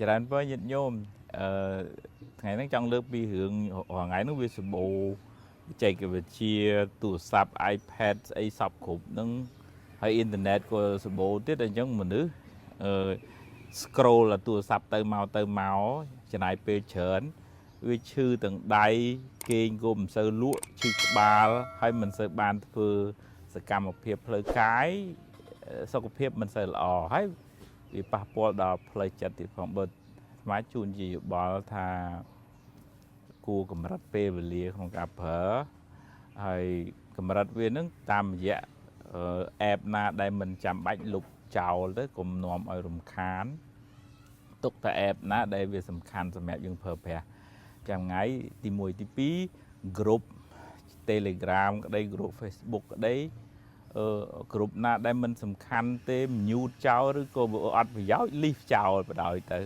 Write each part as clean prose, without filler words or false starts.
ច្រើនពរញាតិញោមអឺថ្ងៃហ្នឹងចង់លើកពីរឿងរាល់ថ្ងៃហ្នឹងវាសម្បូរបច្ចេកវិទ្យាទូរស័ព្ទ iPad ស្អីសពគ្រប់ហ្នឹងហើយអ៊ីនធឺណិតក៏សម្បូរទៀតអញ្ចឹងមនុស្សអឺ scroll ទូរស័ព្ទទៅមកទៅមកចំណាយពេលច្រើនវាឈឺទាំងដៃគេងក៏មិនសូវលក់ឈឺក្បាលហើយមិនសូវបានធ្វើសកម្មភាពផ្លូវកាយសុខភាពមិនសូវល្អហើយវាប៉ះពាល់ដល់ផ្លូវចិត្តទៀតផងបើអាត្មាជូនជាយោបល់ថាគួរកម្រិតពេលវេលាក្នុងការប្រើហើយកម្រិតវានឹងតាមរយៈ app ណាដែលមិនចាំបាច់លុបចោលទៅកុំនាំឲ្យរំខានទុកតែ app ណាដែលវាសំខាន់សម្រាប់យើងប្រើប្រាស់ចាំថ្ងៃទី1ទី2 group Telegram ក្តី group Facebook ក្តីអឺ group ណាដែលមិនសំខាន់ទេ mute ចោលឬក៏អត់ប្រយោជន៍ leave ចោលបណ្ដោយទៅ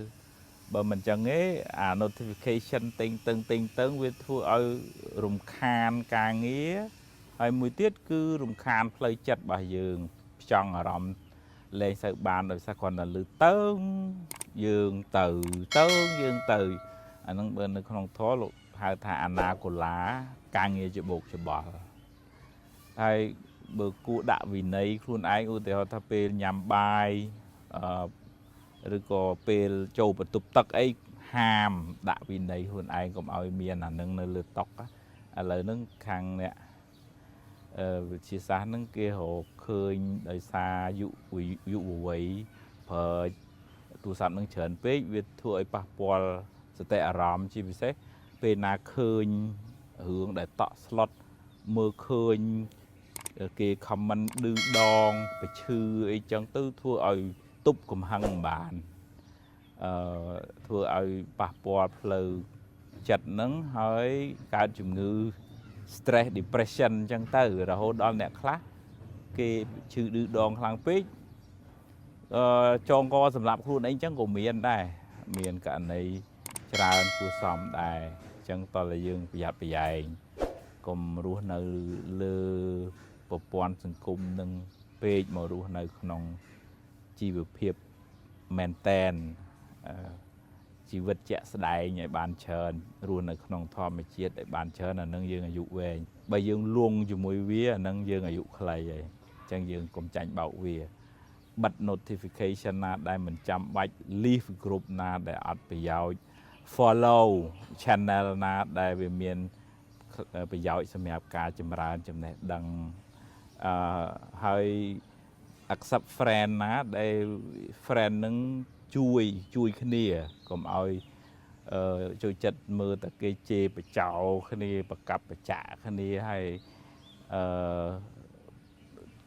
បើមិនចឹងទេអា notification ទិញតឹងទិញតឹងវាធ្វើឲ្យរំខានការងារហើយមួយទៀតគឺរំខានផ្លូវចិត្តរបស់យើងផ្ចង់អារម្មណ៍លែងសូវបានដោយសារគ្រាន់តែលឺតើងយើងទៅតើងយើងទៅអាហ្នឹងបើនៅក្នុងធម៌លោកហៅថាអនាកុលាការងារជាបោកច្បល់ហើយបើគួរដាក់វិន័យខ្លួនឯងឧទាហរណ៍ថាពេលញ៉ាំបាយអឺឬក៏ពេលចូលបន្ទប់ទឹកអីហាមដាក់វិន័យខ្លួនឯងកុំឲ្យមានអានឹងនៅលើតុឥឡូវហ្នឹងខាងអ្នកអឺវិទ្យាសាស្ត្រហ្នឹងគេរកឃើញដោយសារយុយុវវ័យប្រើទូរស័ព្ទនឹងច្រើនពេកវាធ្វើឲ្យប៉ះពាល់សតិអារម្មណ៍ជាពិសេសពេលណាឃើញរឿងដែលតក់ស្លុតមើលឃើញគេ comment ឌឺដងប្រឈឺអីចឹងទៅធ្វើឲ្យទប់កំហឹងមិនបានអឺធ្វើឲ្យប៉ះពាល់ផ្លូវចិត្តហ្នឹងហើយកើតជំងឺ stress depression អញ្ចឹងទៅរហូតដល់អ្នកខ្លះគេឈឺឌឺដងខ្លាំងពេកអឺចងកសម្រាប់ខ្លួនអីអញ្ចឹងក៏មានដែរមានករណីច្រើនគួរសមដែរអញ្ចឹងតើយើងប្រយ័ត្នប្រយែងកុំរស់នៅលើប្រព័ន្ធសង្គមនឹងពេកមករស់នៅក្នុងជីវភាពមែនតែនអឺជីវិតជាក់ស្ដែងឲ្យបានច្រើនរស់នៅក្នុងធម្មជាតិឲ្យបានច្រើនអានឹងយើងអាយុវែងបើយើងលងជាមួយវាអានឹងយើងអាយុខ្លីហើយអញ្ចឹងយើងកុំចាញ់បោកវាបិទ notification ណាដែលមិនចាំបាច់ leave group ណាដែលអត់ប្រយោជន៍ follow channel ណាដែលវាមានប្រយោជន៍សម្រាប់ការចម្រើនចំណេះដឹងអឺហើយ accept friend ណាដែល friend នឹងជួយជួយគ្នាកុំឲ្យអឺចូលចិត្តមើលតែគេជេរបចោគ្នាប្រកាប់ប្រចាក់គ្នាហើយអឺ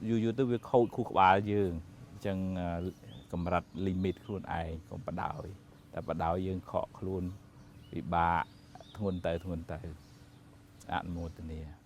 យូរយូរទៅវាខូចខួរក្បាលយើងអញ្ចឹងកម្រិត limit ខ្លួនឯងកុំបដោយតែបដោយយើងខកខ្លួនពិបាកធ្ងន់ទៅធ្ងន់ទៅអនុមោទនា។